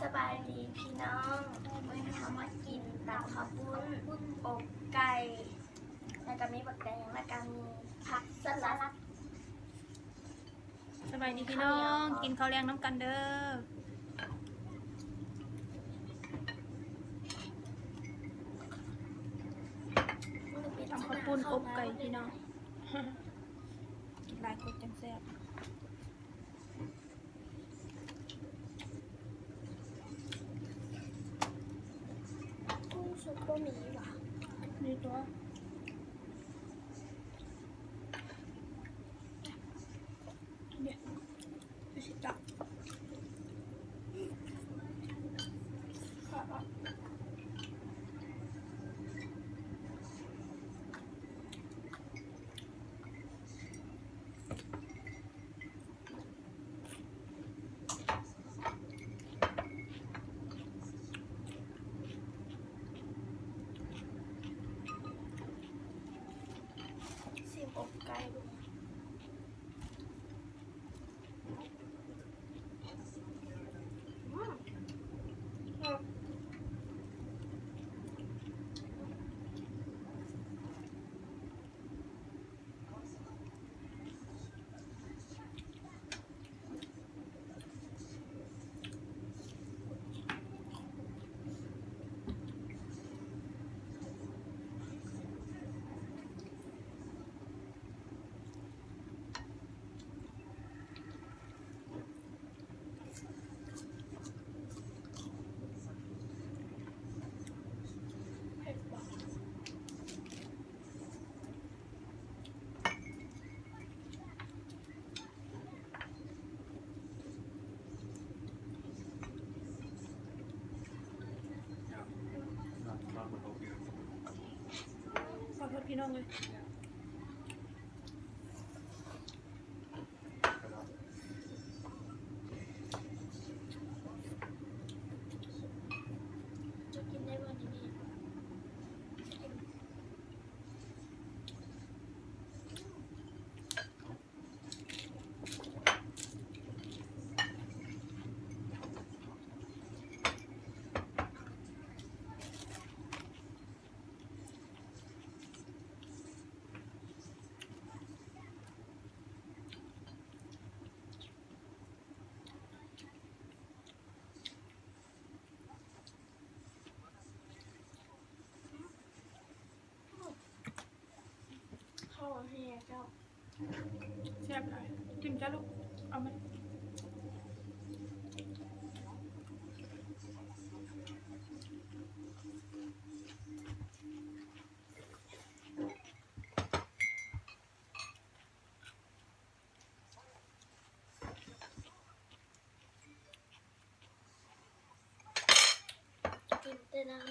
ສະບາຍດີພີ່ນ້ອງ ມື້ນີ້ເຮົາມາກິນຕຳເຂົ້າປຸ້ນອົບໄກ່ ແລ້ວກະມີບັກແຕງ ແລ້ວກະມີຜັກສະຫຼັດ. ສະບາຍດີພີ່ນ້ອງ ກິນເຂົ້າແລງນຳກັນເດີ. ຕຳເຂົ້າປຸ້ນອົບໄກ່ພີ່ນ້ອງ ກິນຫຼາຍຄົນຈັ່ງແຊບ. ກຸ້ງສຸກບໍ່ມີຫວາ? ມີຕົວະ. ຊີມອົບໄກ່ເບິ່ງ. ຂໍໂທດພີ່ນ້ອງເອີຍ. ຈະກິນໄດ້ບໍ່ນີ້ແມ່? ເຂົ້າແຮງເຈົ້າ. ແຊບຫຼາຍ ກິນຈ້າລູກ ເອົາໄໝ? ກິນແຕ່ນ້ຳ.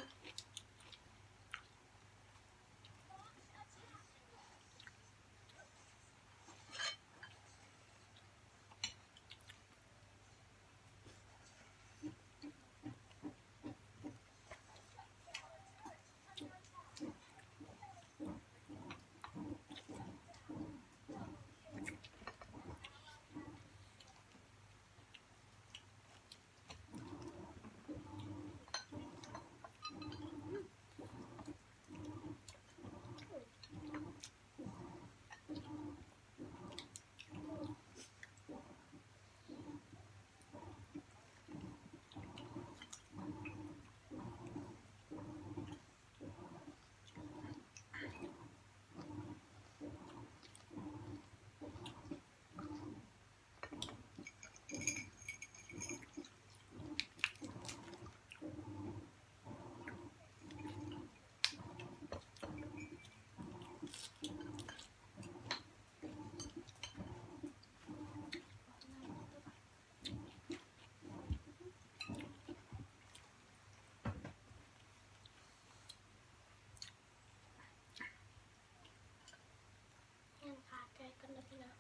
ຍ່າງຂາໄກ່ກ່ອນເດີພີ່ນ້ອງ.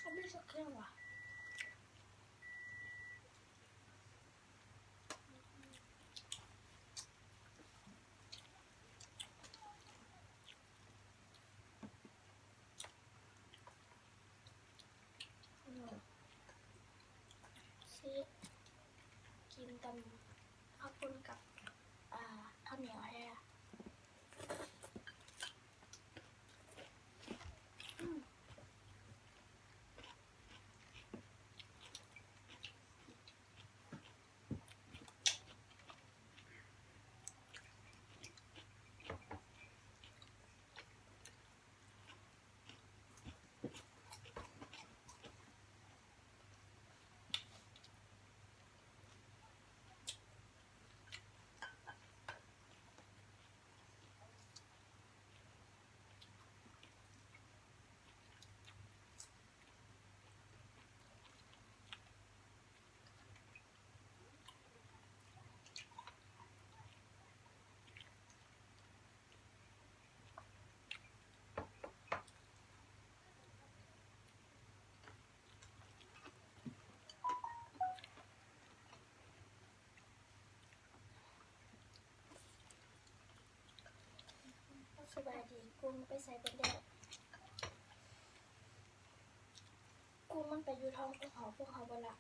ອັນນີ້ສັກແຂ້ງຫວາ? ກັບ ອ່າ ເຂົ້າໜຽວແທ້. ອືມ. ສະບາຍດີ. ກຸ້ງໄປໃສເບິດແລ້ວ? ກຸ້ງມັນໄປຢູ່ທ້ອງພວກເຮົາ ພວກເຮົາບໍ່ລະ?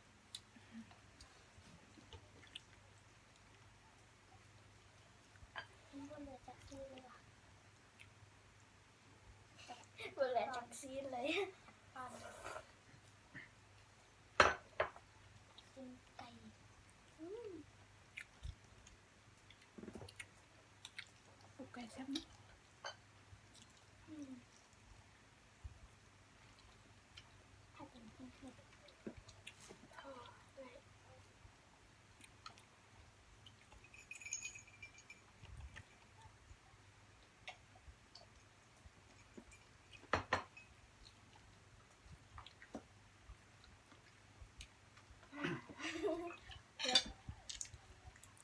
ມັນບໍ່ເຫຼືອຈັກຊີ້ເລີຍຫວາ? ບໍ່ເຫຼືອຈັກຊີ້ນເລີຍ. ປັ້ນ ກິນໄກ່. ອືມ. ອົບໄກ່ແຊບເນາະ. ອືມ.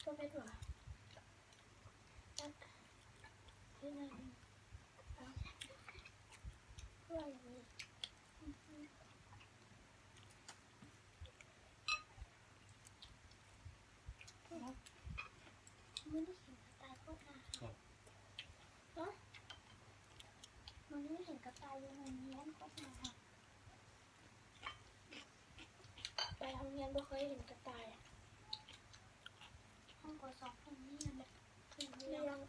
ກໍເປັນຫວາ? ມື້ນີ້ເຫັນກະຕ່າຍໂຄດໜ້າຮັກ. ຮະ? ມື້ນີ້ເຫັນກະຕ່າຍຢູ່ໂຮງຮຽນໂຄດໜ້າຮັກ. ໄປໂຮງຮຽນບໍ່ເຄີຍເຫັນກະຕ່າຍ. ຫ້ອງ ປ.ສອງ ຫ້ອງນີ້ແຫຼະ ລ້ຽງ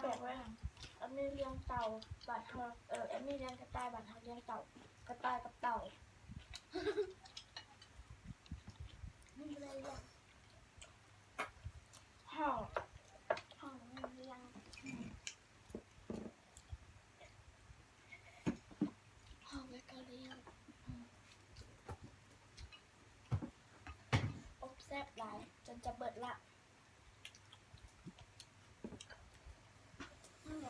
ແບບວ່າ ອັນນີ້ລ້ຽງເຕົ່າ ບາດເຮົາ ເອີ ອັນນີ້ລ້ຽງກະຕ່າຍ ບາດເຮົາລ້ຽງເຕົ່າ ກະຕ່າຍກັບເຕົ່າ. ມັນບໍ່ໄດ້ລ້ຽງ ຫ້ອງ ຫ້ອງມັນລ້ຽງ. ເຮົາໄວ້ກໍລ້ຽງ. ອືມ. ອົບແຊບຫຼາຍ ຈົນຈະເບິດລະ. ອືມ.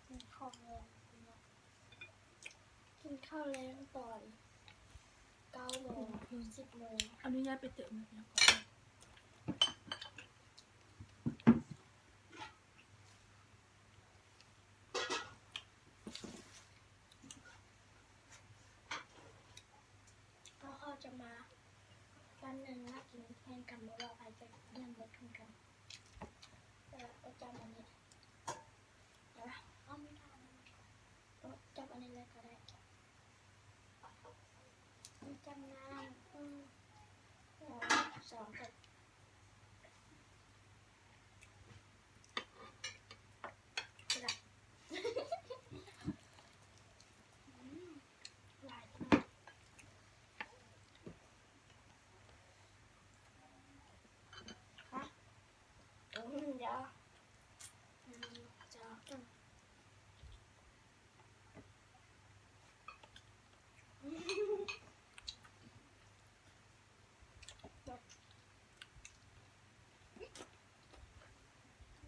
ກິນເຂົ້າແລງ ກິນເຂົ້າແລງຕອນເກົ້າໂມງ ອືມ ສິບໂມງ. ອະນຸຍາດໄປເຕີມແລ້ວ. ເຮົາຈະມາ ວັນໜຶ່ງມາກິນແຂ່ງກັນ ບໍ່ວ່າໃຜຈະເລີ່ມເບິດກ່ອນກັນ. ເອີ ຈັບອັນນີ້ ເອົາ ຈັບອັນນີ້ເລີຍກໍໄດ້. ຈັບນ້ຳ ອືມ ສອງ ລະ ອືມ ຫຼາຍ ຮະ ອືມ ດຽວ ອືມ ຈະ ອື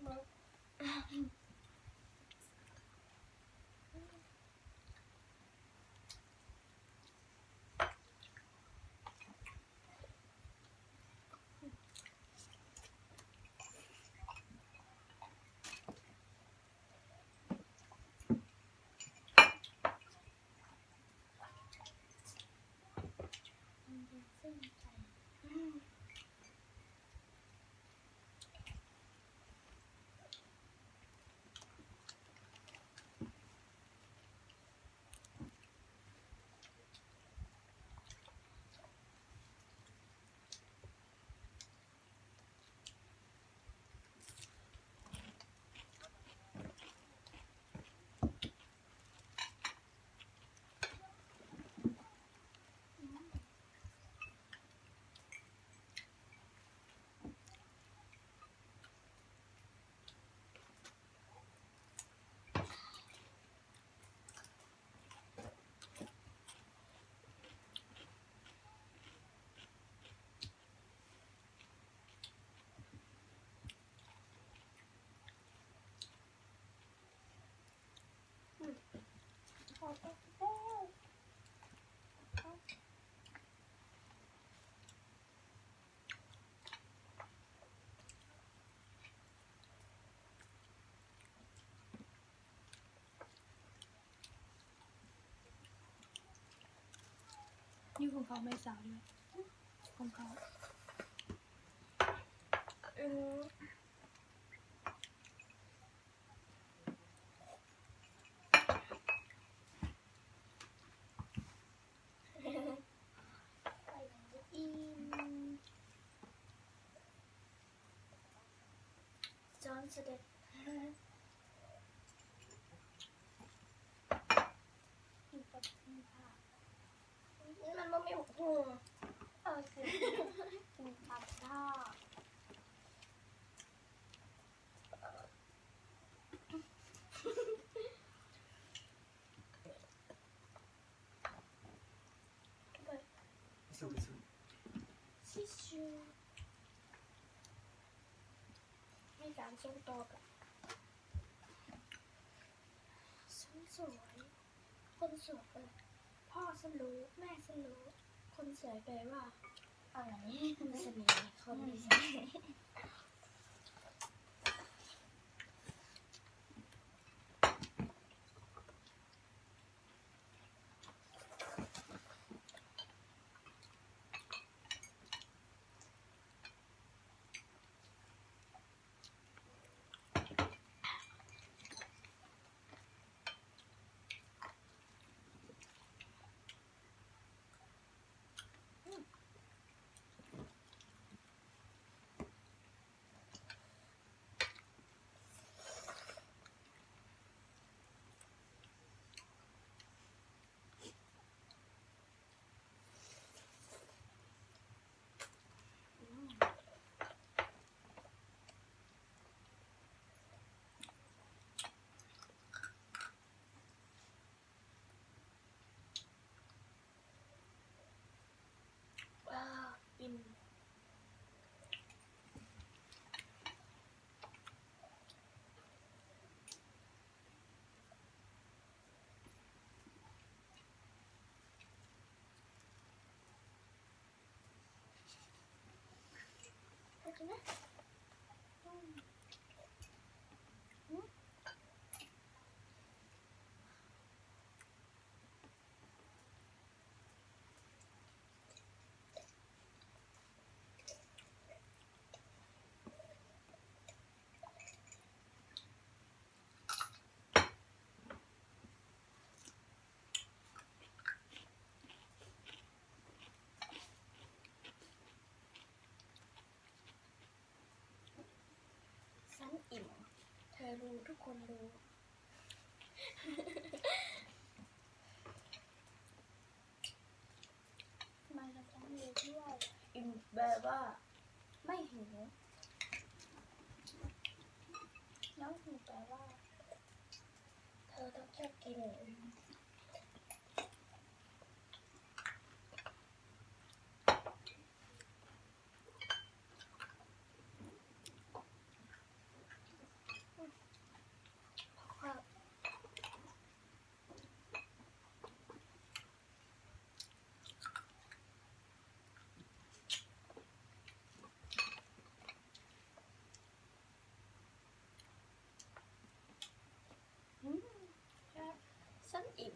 ມ. ອືມ. ຢູ່ຂອງເຂົາແມ່ສາວເດີ ຂອງເຂົາ ອືມ. ໄປ ອີ່ມ ຈອນສະເດັດ ມັນບໍ່ມີຫຸ່ງ ເອີ ກິນຜັກທອດ. ຊິຊູ ຊິຊູ ມີການສົ່ງຕໍ່ກັນ ຄົນສວຍ ຄົນສວຍ ພໍ່ສະໂລ ແມ່ສະໂລ ຄົນສວຍແປວ່າອາຍ ມີສະເໜ່ ຄົນມີສະເໜ່. ສັນອີ່ມ ເທື່ອຮູ້ ທຸກຄົນຮູ້. ອີ່ມແປວ່າ ໄມ່ຫິວ ແລ້ວຫິວແປວ່າ ເທີຕ້ອງເຈົ້າກິນ. ອືມ ແຊບ ສັນອີ່ມ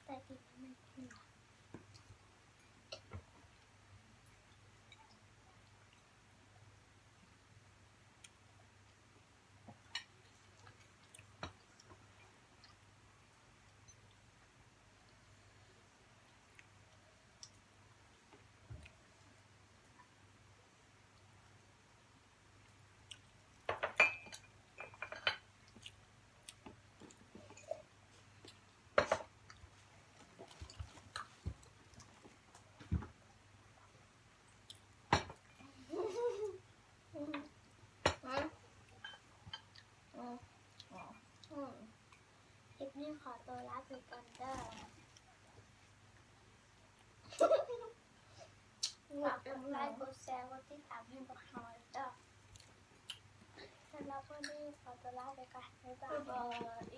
ແຕ່ກິນແລ້ວມັນອີ່ມ. ຄລິບນີ້ຂໍຕົວລາໄປກ່ອນເດີ. ຝາກກົດໄລ ກົດແຊ ກົດຕິດຕາມໃຫ້ພວກເຮົາເດີ. ສຳລັບມື້ນີ້ຂໍຕົວລາໄປກ່ອນ ບາຍບາຍ.